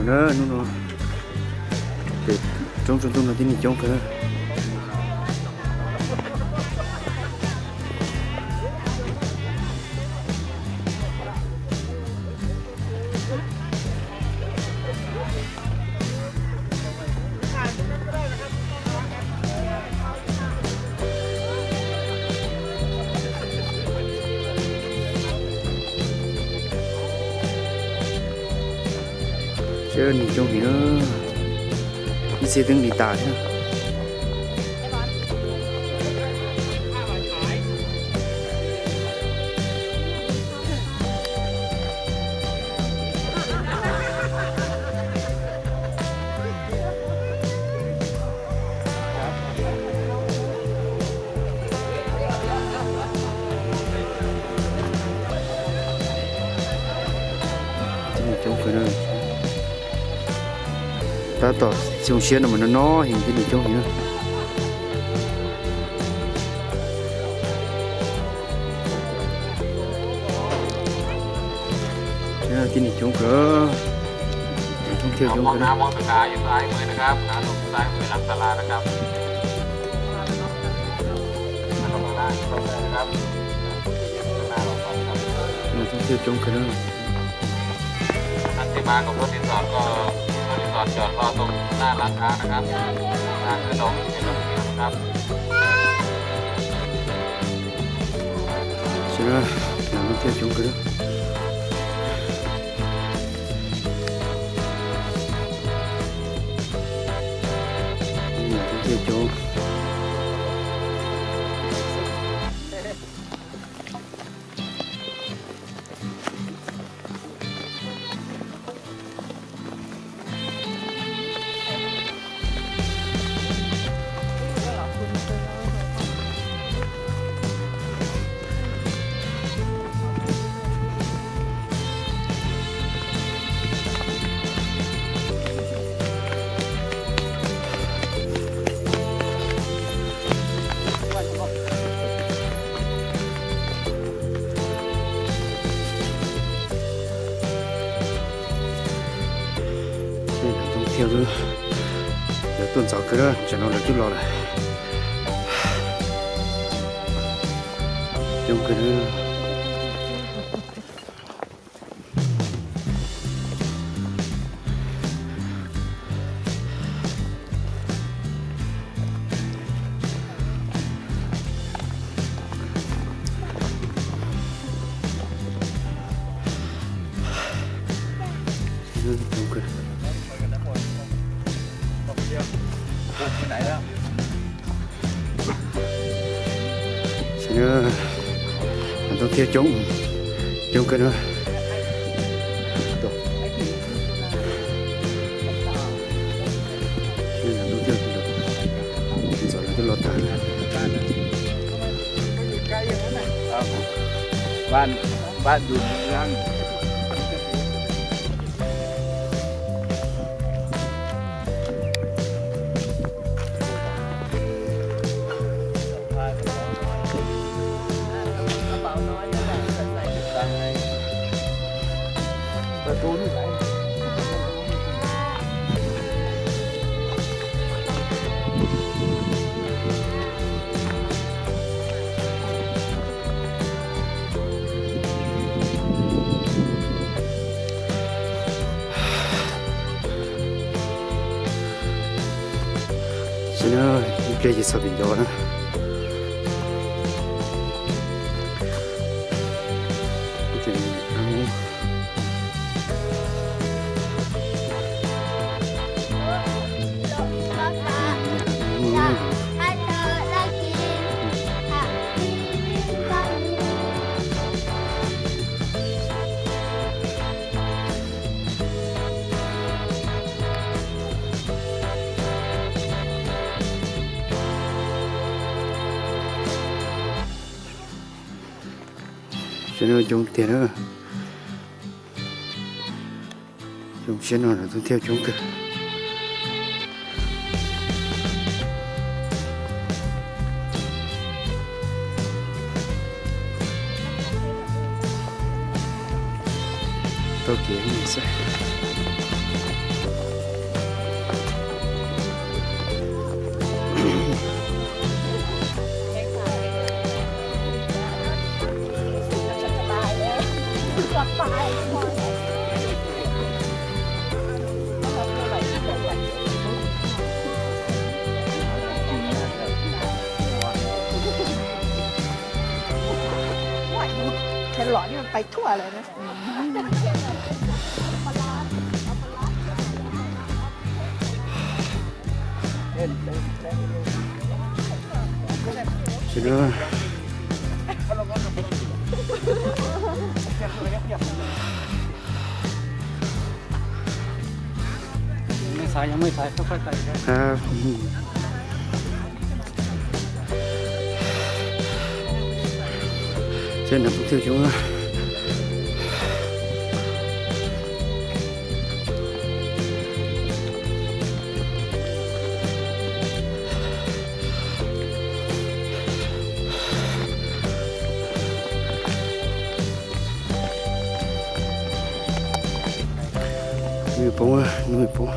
Na, hnub no pem roob tsaus ntuj no tib neeg coob kawg na. Seb neeg coob heev na, ib txhia twb dim tas thiab. Tib neeg coob kawg na. Tab tom xyoo siab no mas no no heev, tib neeg coob heev na. Tib neeg coob kawg, thoob thiaj coob kawg na. Thoob thiaj coob kawg na. Sawv daws, thoob thiaj coob kawg na. Thoob thiaj coob. Thoob thiaj, lawv tuaj ntxov kawg na, tsam no lawv twb los lawm. Coob kawg na. Thoob thiaj coob, coob kawg na. Thoob thiaj, ntxov lawv twb los tag. Ib pliag ces txog pem ncov na. Coob tiag na. Zoo siab no lawv thoob thiaj coob kawg. Tau kev xwb. Ces los yeej pais thuaj lawm na. Ces nram pum thiaj coob. Nws poob, nws poob.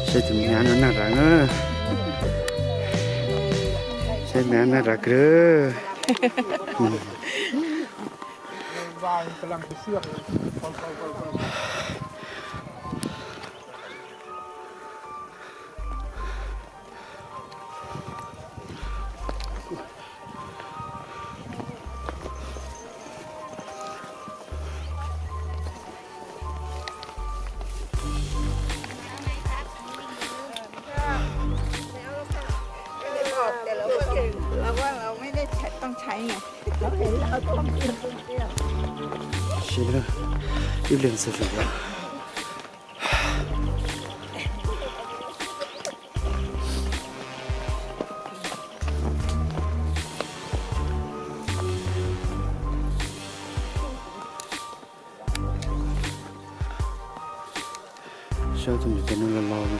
Saib tus me nyab no naj rav na. Saib me nyab naj rav kawg. Ib leeg txog tseem yog. Saib tus niam tais no los los.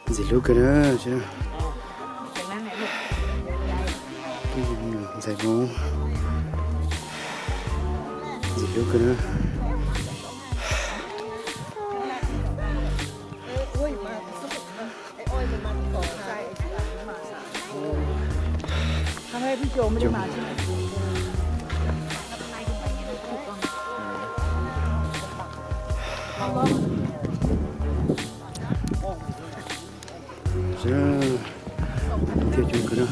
Ntxim hlub kawg na. Ntxim hlub, ntxim hlub kawg na. Thiaj coob kawg na.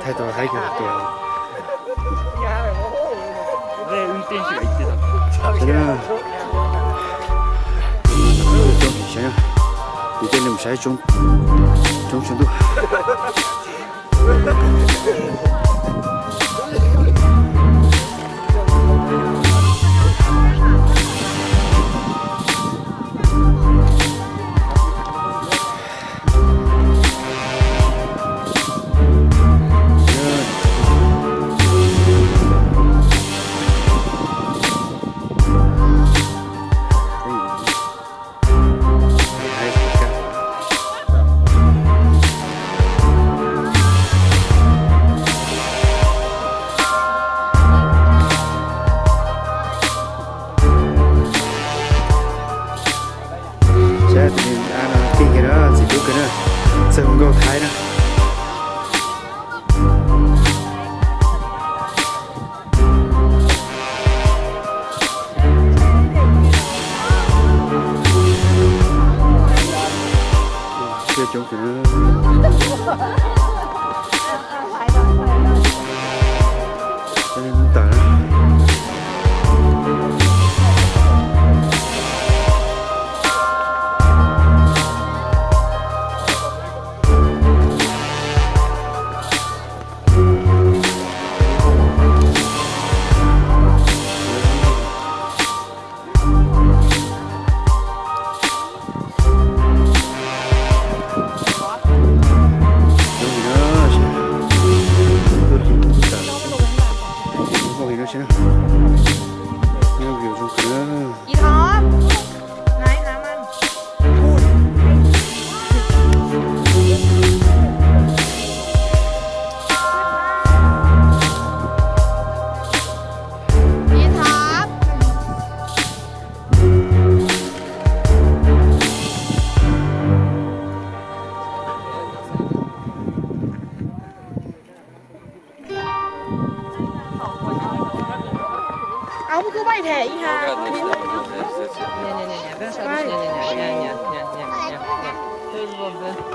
Thaij tau haib kawg tiag. Coob heev saib, tus coj nej mus saib coob, coob tsaus ntuj. Saib tus me a no tij kiag na, txiv dub kiag na, txawg nkauj thaib na. Coob kawg. Tawm na.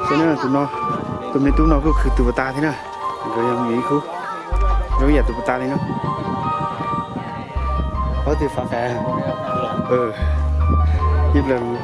Saib na, tus no, tus me tub no kuj khwv tus puas tas thiab na. Nkawd yog ib khub, zoo ib yam tus puas tas li no. Ob tug fav tas. Ib plaws.